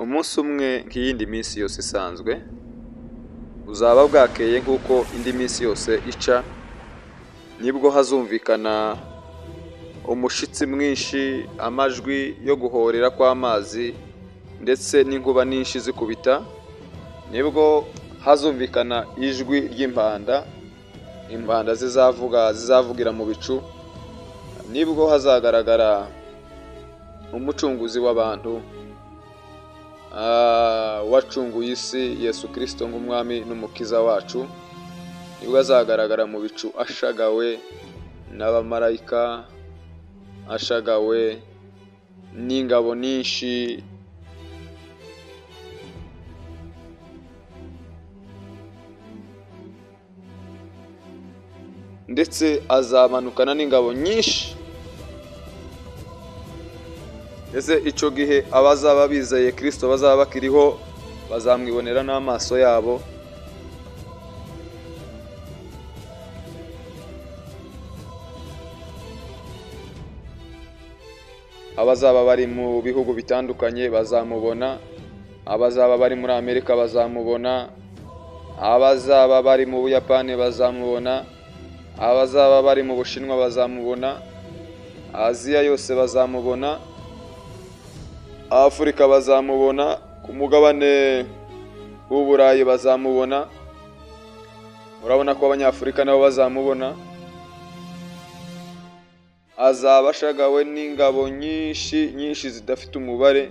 Umunsi umwe nk'iyindi minsi yose isanzwe, buzaba bwakeye nk'uko indi minsi yose ica, nibwo hazumvikana umushitsi mwinshi, amajwi yo guhorera kw'amazi ndetse n'inkuba nyinshi zikubita, nibwo hazumvikana ijwi ry'impanda, impanda zizavuga zizavugira mu bicu, nibwo hazagaragara umucunguzi w'abantu wacunguye isi, Yesu Kristo nk'umwami n'umukiza wacu, nibwo azagaragara mu bicu ashagawe n'abamarayika, ashagawe n'ingabo nyinshi. Ndetse azamanukana n'ingabo nyinshi. Ese icyo gihe abazaba bizeye Kristo bazaba bakiriho bazamwibonera n'amaso yabo. Abazaba bari mu bihugu bitandukanye bazamubona, abazaba bari muri Amerika bazamubona, abazaba bari mu Buyapani bazamubona, abazaba bari mu Bushinwa bazamubona, Aziya yose bazamubona, Afurika bazamubona, ku mugabane w'Uburayi bazamubona. Urabona ko Abanyafurika nabo bazamubona. Azaba ashagawe n'ingabo nyinshi nyinshi zidafite umubare,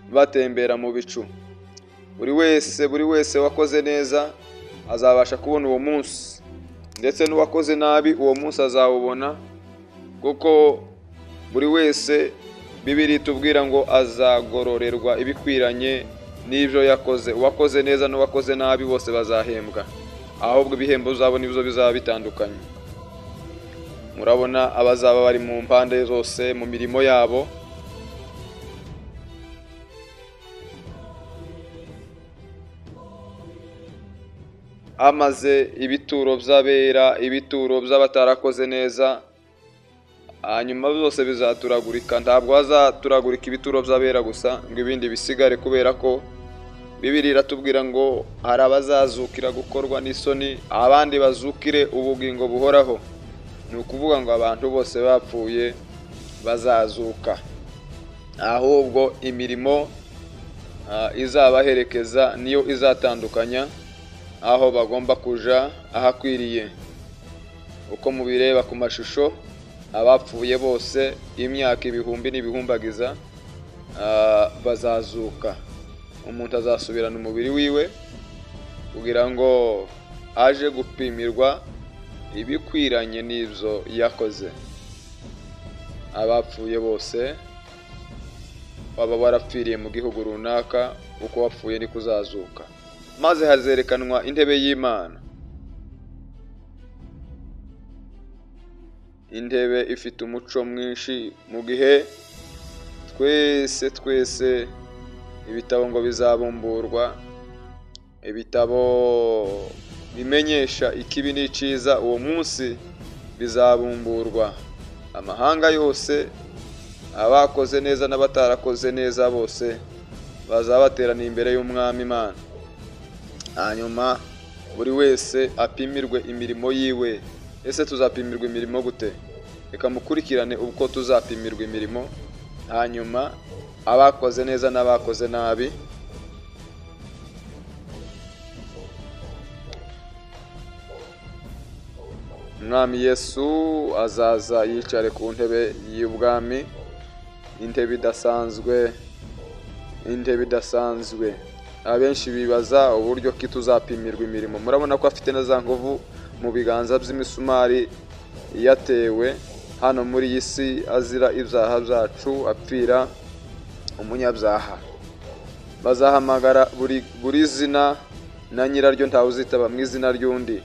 batembera mu bicu. Buri wese wakoze neza azabasha kubona uwo munsi, ndetse n'uwakoze nabi uwo munsi azawubona, kuko buri wese Bibiliya itubwira ngo azagororerwa ibikwiranye n'ibyo yakoze. Uwakoze neza n'uwakoze nabi bose bazahembwa, ahubwo ibihembo uzabona ibyo bizaba bitandukanye. Murabona abazaba bari mu mpande zose mu mirimo yabo, amaze ibituro by'abera, ibituro by'abatarakoze neza, hanyuma byose bizaturagurika. Ntabwo hazaturagurika ibituro by'abera gusa ngo ibindi bisigare, kubera ko Bibiliya iratubwira ngo hari abazazukira gukorwa n'isoni, abandi bazukire ubugingo buhoraho. Ni ukuvuga ngo abantu bose bapfuye bazazuka, ahubwo imirimo izabaherekeza niyo izatandukanya aho bagomba kuja ahakwiriye. Uko mubireba ku mashusho, abapfuye bose imyaka ibihumbi n'ibihumbagiza bazazuka. Umuntu azasubirana umubiri wiwe kugira ngo aje gupimirwa ibikwiranye n'ibyo yakoze. Abapfuye bose baba barapfiriye mu gihugu runaka, uko wapfuye niko uzazuka. Maze hazerekanwa intebe y'Imana, intebe ifite umuco mwinshi, mu gihe twese twese ibitabo ngo bizabumburwa, ibitabo bimenyesha ikibi n'icyiza, uwo munsi bizabumburwa. Amahanga yose, abakoze neza n'abatarakoze neza bose bazaba bateraniye imbere y'Umwami Imana. Hanyuma buri wese apimirwe imirimo yiwe. Ese tuzapimirwa imirimo gute? Reka mukurikirane uko tuzapimirwa imirimo, hanyuma abakoze neza n'abakoze nabi. Umwami Yesu azaza yicare ku ntebe y'ubwami, intebe idasanzwe, intebe idasanzwe. Abenshi bibaza uburyo ki tuzapimirwa imirimo. Murabona ko afite na za nkovu mu biganza by'imisumari yatewe hano muri iyi si, azira ibyaha byacu, apfira umunyabyaha. Bazahamagara buri zina na nyiraryo, ntawe uzitaba mu izina ry'undi.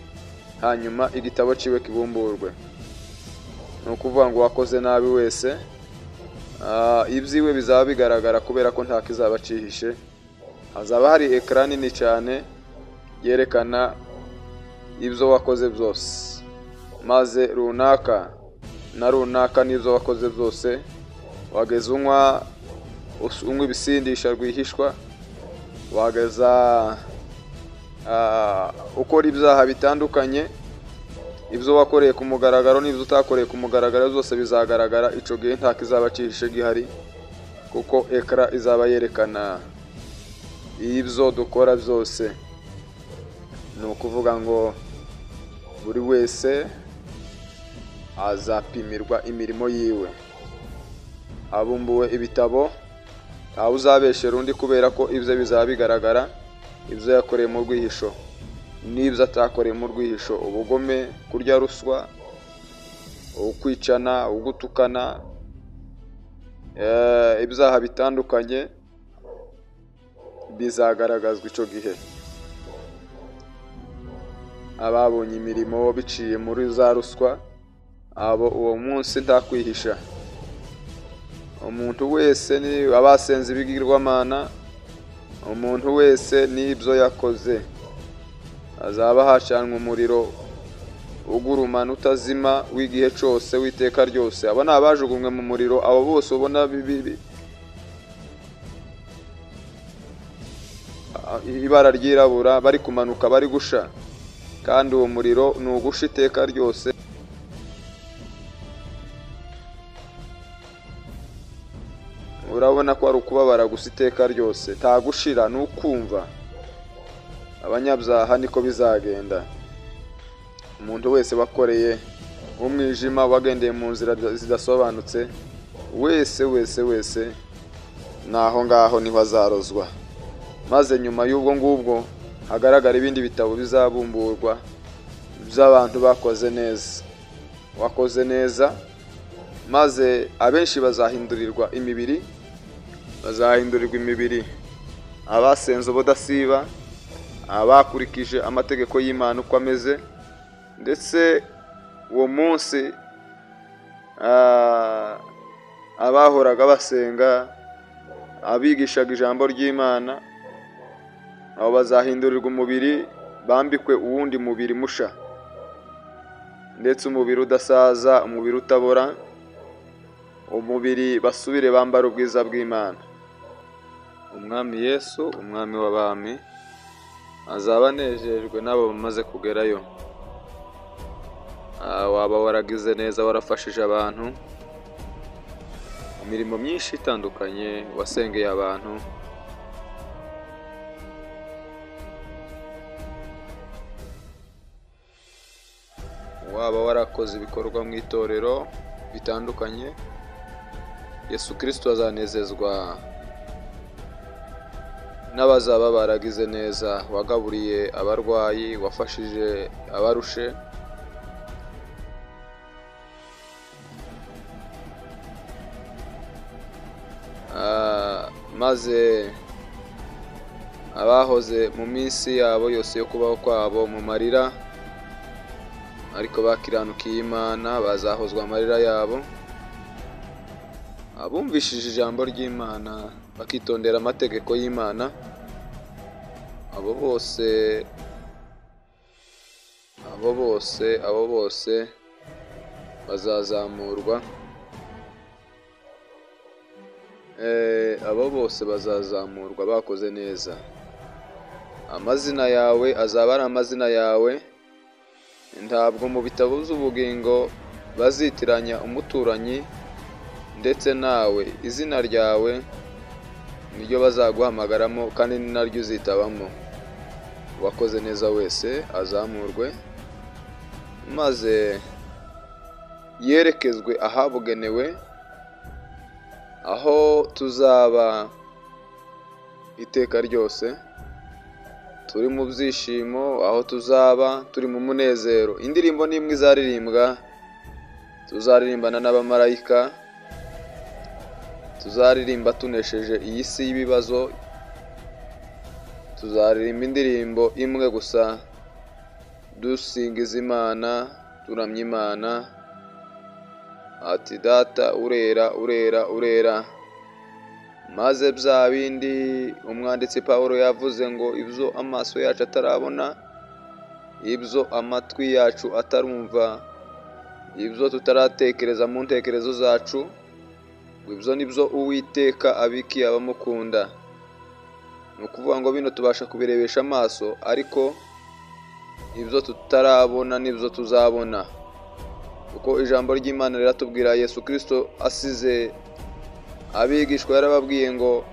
Hanyuma igitabo ciwe kibumburwe. Ni ukuvuga ngo uwakoze nabi wese ibyiwe bizaba bigaragara, kubera ko nta kizaba cihishe. Hazaba hari ekara nini cyane yerekana ibyo wakoze byose, maze runaka na runaka n'ibyo wakoze byose, wageze unywa unywa ibisindisha rwihishwa, wageza ukora ibyaha bitandukanye, ibyo wakoreye ku mugaragaro n'ibyo utakoreye ku mugaragaro byose bizagaragara. Icyo gihe nta kizaba cyihishe gihari, kuko ekara izaba yerekana ibyo dukora byose. Ni ukuvuga ngo buri wese azapimirwa imirimo yiwe. Habumbuwe ibitabo, ntawe uzabeshera undi, kubera ko ibyo bizaba bigaragara, ibyo yakoreye mu rwihisho n'ibyo atakoreye mu rwihisho, ubugome, kurya ruswa, ukwicana, ugutukana, ibyaha bitandukanye bizagaragazwa icyo gihe. Ababonye imirimo biciye muri za ruswa, abo uwo munsi nta kwihisha. Umuntu wese ni abasenze ibigirwamana, umuntu wese n'ibyo yakoze azaba hacanwa umuriro ugurumana utazima w'igihe cyose w'iteka ryose. Abo ni abajugunywe mu muriro, abo bose ubona ibara ryirabura bari kumanuka bari gusha, kandi uwo muriro ni ugusha iteka ryose. Urabona ko ari ukubabara gusa iteka ryose, nta gushira, ni ukumva. Abanyabyaha niko bizagenda. Umuntu wese wakoreye umwijima, wagendeye mu nzira zidasobanutse, wese wese wese naho ngaho niho azarozwa. Maze nyuma y'ubwo ngubwo hagaragara ibindi bitabo bizabumburwa by'abantu bakoze neza, wakoze neza, maze abenshi bazahindurirwa imibiri, bazahindurirwa imibiri. Abasenze ubudasiba, abakurikije amategeko y'Imana uko ameze, ndetse uwo munsi abahoraga basenga, abigishaga ijambo ry'Imana, abo bazahindurirwa umubiri, bambikwe uwundi mubiri musha, ndetse umubiri udasaza, umubiri utabora, umubiri basubire bambara ubwiza bw'Imana. Umwami Yesu, umwami w'abami, azaba anejejwe n'abo bamaze kugerayo. Waba waragize neza, warafashije abantu mu mirimo myinshi itandukanye, wasengeye abantu, waba warakoze ibikorwa mu itorero bitandukanye, Yesu Kristo azanezezwa n'abazaba baragize neza, wagaburiye abarwayi, wafashije abarushe, maze abahoze mu minsi yabo yose yo kubaho kwabo mu marira, ariko bakiranukiye Imana bazahozwa amarira yabo. Abumvishije ijambo ry'Imana bakitondera amategeko y'Imana, abo bose abo bose abo bose bazazamurwa, abo bose bazazamurwa bakoze neza. Amazina yawe azaba ari amazina yawe, ntabwo mu bitabo by'ubugingo bazitiranya umuturanyi ndetse nawe. Izina ryawe niryo bazaguhamagaramo kandi ni naryo uzitabamo. Uwakoze neza wese azamurwe, maze yerekezwe ahabugenewe, aho tuzaba iteka ryose turi mu byishimo, aho tuzaba turi mu munezero. Indirimbo n'imwe izaririmbwa, tuzaririmbana n'abamarayika, tuzaririmba tunesheje iyi si y'ibibazo, tuzaririmba indirimbo imwe gusa, dusingiza Imana, turamya Imana, ati Data urera urera urera. Maze bya bindi umwanditsi Pawulo yavuze ngo ibyo amaso yacu atarabona, ibyo amatwi yacu atarumva, ibyo tutaratekereza mu ntekerezo zacu, Ngo ibyo nibyo Uwiteka abikiye abamukunda. Ni ukuvuga ngo bino tubasha kubirebesha amaso, ariko ibyo tutarabona nibyo tuzabona, kuko ijambo ry'Imana riratubwira. Yesu Kristo asize abigishwa yarababwiye ngo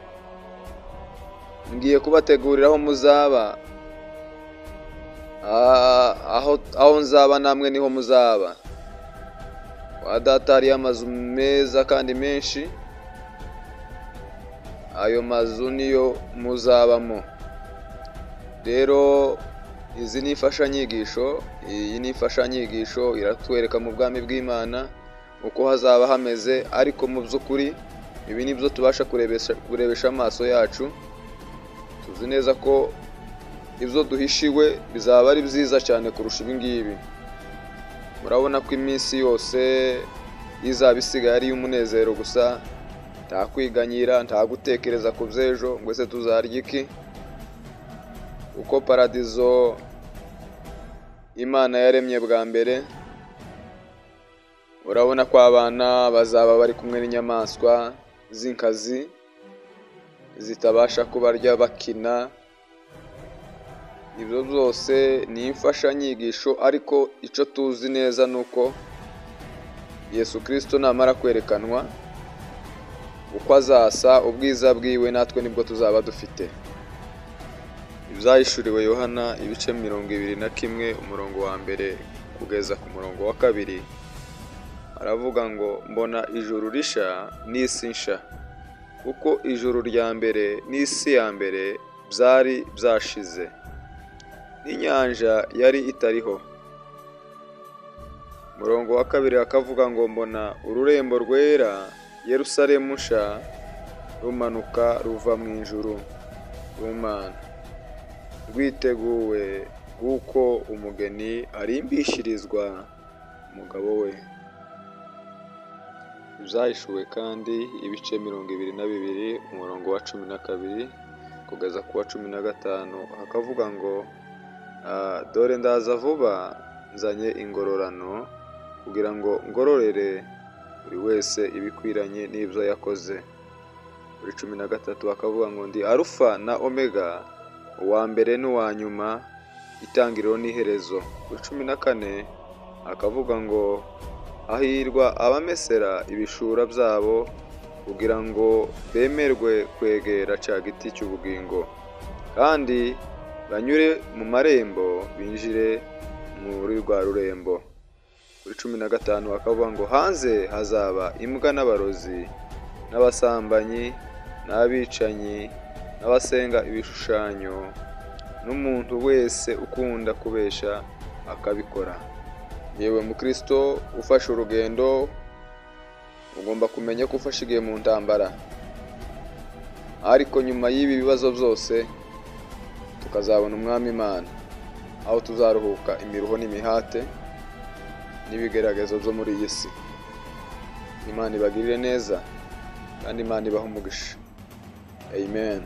ngiye kubategurira aho muzaba, aho nzaba namwe niho muzaba. Kwa Data hariyo amazu meza kandi menshi, ayo mazu niyo muzabamo. Rero izi ni imfashanyigisho, iyi ni imfashanyigisho iratwereka mu bwami bw'Imana uko hazaba hameze, ariko mu by'ukuri ibi ni byo tubasha kurebesha amaso yacu. Tuzi neza ko ibyo duhishiwe bizaba ari byiza cyane kurusha ibi ngibi. Murabona ko iminsi yose izaba isigaye ari iy'umunezero gusa, nta kwiganyira, nta gutekereza ku by'ejo ngo ese tuzarya iki, kuko paradizo Imana yaremye bwa mbere. Urabona ko abana bazaba bari kumwe n'inyamaswa z'inkazi zitabasha kubarya bakina. Ibyo byose ni imfashanyigisho, ariko icyo tuzi neza ni uko Yesu Kristo namara kwerekanwa uko azasa ubwiza bwiwe, natwe nibwo tuzaba dufite. Ibyahishuriwe Yohana ibice 21 umurongo wa 1 kugeza ku murongo wa 2, aravuga ngo mbona ijuru risha n'isi nsha, kuko ijuru rya mbere n'isi ya mbere byari byashize, n'inyanja yari itariho. Umurongo wa 2 akavuga ngo mbona ururembo rwera Yerusalemu nsha rumanuka ruva mu ijuru ku Mana, rwiteguwe kuko umugeni arimbishirizwa umugabo we. Ibyahishuwe kandi ibice 22 umurongo wa 12 kugeza ku wa 15, hakavuga ngo dore ndaza vuba nzanye ingororano, kugira ngo ngororere buri wese ibikwiranye n'ibyo yakoze. Kuri 13 bakavuga ngo ndi Alufa na Omega, uwa mbere n'uwa nyuma, itangiriro n'iherezo. Kuri 14 akavuga ngo hahirwa abamesera ibishura byabo, kugira ngo bemerwe kwegera cya giti cy'ubugingo, kandi banyure mu marembo binjire muri rwa rurembo. Kuri 15 bakavuga ngo hanze hazaba imbwa n'abarozi n'abasambanyi n'abicanyi n'abasenga ibishushanyo, n'umuntu wese ukunda kubesha akabikora. Yewe mukristo ufashe urugendo, ugomba kumenya ko ufashe igihe mu ntambara, ariko nyuma y'ibi bibazo byose tukazabona Umwami Imana, aho tuzaruhuka imiruho n'imihate n'ibigeragezo byo muri iyi si. Imana ibagirire neza kandi Imana ibahe umugisha. Amen.